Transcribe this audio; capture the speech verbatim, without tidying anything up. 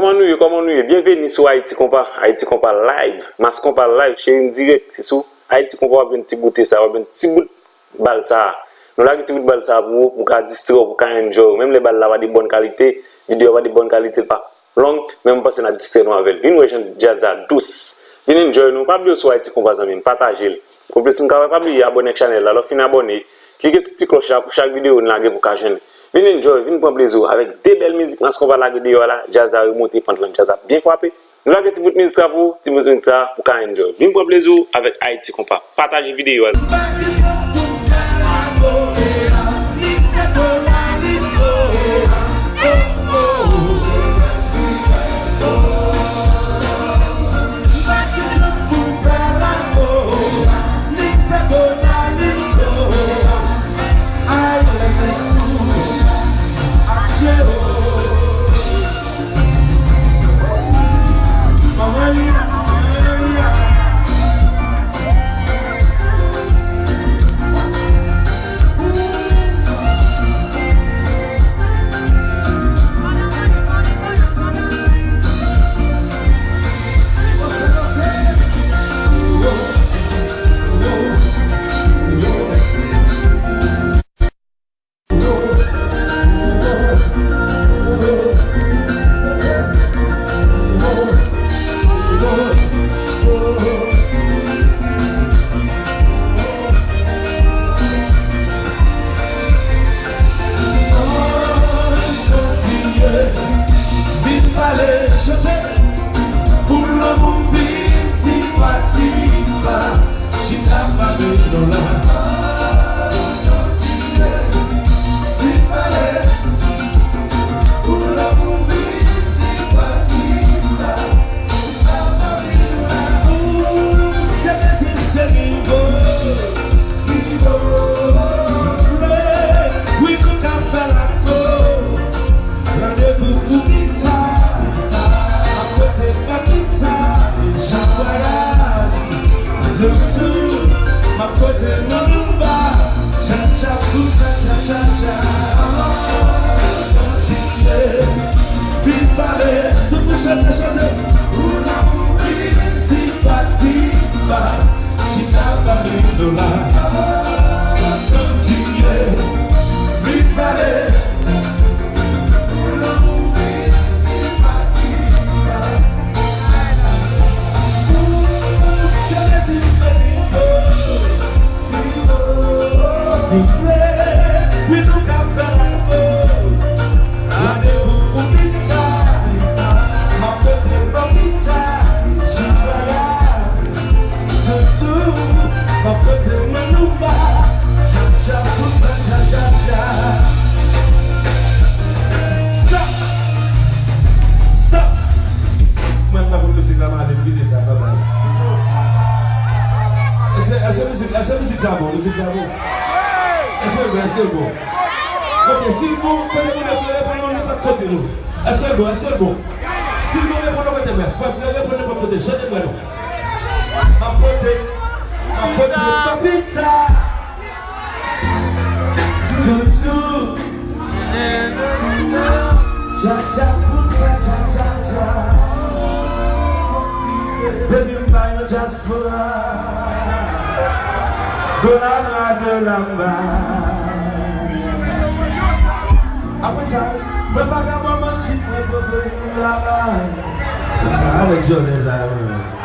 Kòman nou ye? Kòman nou ye? Byenveni sou Ayiti Konpa. Ayiti Konpa Live. Mas Konpa Live, cheri m dirèk. Se sou Ayiti Konpa w ap jwenn ti goute sa, w ap jwenn ti bout bal sa. Nou lage ti bout bal sa pou ou, pou w ka distrè w, pou w ka enjoy w. Menm lè bal la pa de bòn kalite, videyo a pa de bòn kalite, l pa long, men mwen panse n a distrè nou avè l. Vin wè jan djaz la dous. Vin enjoy nou. Pa bliye w sou Ayiti Konpa, zanmi m. Pataje l. Pou plis moun ka wè, pa bliye abòne ak chanèl la. Lè w fin abòne, klike sou ti klòch la pou chak videyo n lage pou w ka jwenn. Vin enjoy, vin pran plezi w avèk de bèl mizik Mas Konpa lage deyò a la, djaz la remonte pant lan, djaz ap byen frape. Nou lage ti bout mizik sa pou ou, ti bout mizik sa pou w ka enjoy. Vin pran plezi w avèk Ayiti Konpa. Pataje videyo a. Ann kontinye, vin pale, chante, pou lanmou vin ti pa ti pa. Chita pa de dola. Kontinye, vin pale. Pou lanmou vin ti pa ti pa. Chita pa de dola. Ou se bezwen se nivo. Nivo. Soufle. Wi, nou ka fè lakou. Randevou pou pita, ap pote pa pita, chak vwayaj, toutou, m ap pote moun anba, tcha tcha pou tcha tcha tcha tcha. Kontinye, vin pale, tout moun chante, chante. Pou lanmou vin ti pa ti pa. Chita pa de dola. Kontinye, vin pale. Pou lanmou vin ti pa ti pa. Ou se Jezi, se Nivo. Nivo. Sifle, wi, nou ka fè lakou. Randevou pou pita, pita. M ap pote pa pita, chak vwayaj. Toutou, m ap pote moun anba. Tcha tcha pou tcha tcha tcha tcha. Stop! Stop! Mwen pa konn mizik la, m ale pile sa, bye bye. Èske, èske mizik, èske mizik sa bon? Mizik sa bon? Èske l bon? Èske l bon? Ok, si l bon, kote moun yo plere pou nou, nou pa t kote nou. Èske l bon? Èske l bon? Si l bon, reponn nan kote mwen. Fò l reponn nan kote. Chante mwen non. M ap pote, m ap pote pa pita. Toutou. Tcha tcha pou fè tcha tcha tcha. Baby, m pa yon dyaspora. Dola nwa, dola mwa. Apre sa, mwen pa ka ba w manti, se foto yon travay. Sa avèk jòdè sa yo menm.